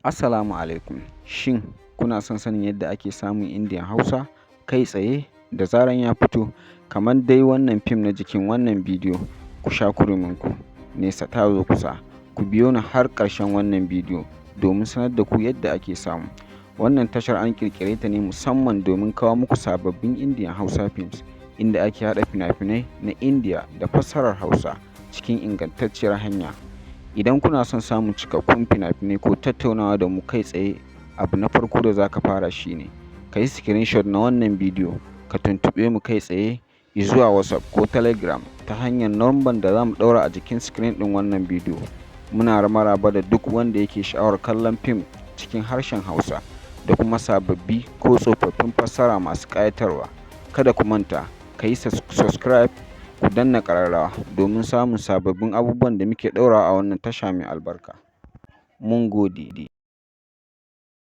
Assalamu alaikum. Shin kuna son sanin yadda ake samun Indian Hausa kai tsaye da zaran ya fito, kamar dai wannan fim na jikin wannan bidiyo? Ku sha kurminku, nesa ta zo kusa. Ku biyo ni har ƙarshen wannan bidiyo domin sanar da ku yadda ake samu. Wannan tashar an ƙirƙire ta ne musamman domin kawo muku sababbin Indian Hausa films, inda ake haɗa fina-finai na Indiya da fassarar Hausa cikin ingantacciyar hanya. Idan kuna son samun cikakkun fina-finai ko tattaunawa da mu kai tsaye, abu na farko da za ka fara shi ne ka yi screenshot na wannan bidiyo, ka tuntuɓe mu kai tsaye zuwa WhatsApp ko Telegram ta hanyar number da za mu ɗaura a jikin screen ɗin wannan bidiyo. Muna maraba da duk wanda yake sha'awar kallon fim cikin harshen Hausa da kuma sababbi ko tsofaffin fassara masu ƙayatarwa. Kada ku manta, ka yi subscribe, ku danna ƙararrawa domin samun sababbin abubuwan da muke ɗaurawa a wannan tasha mai albarka. Mun gode.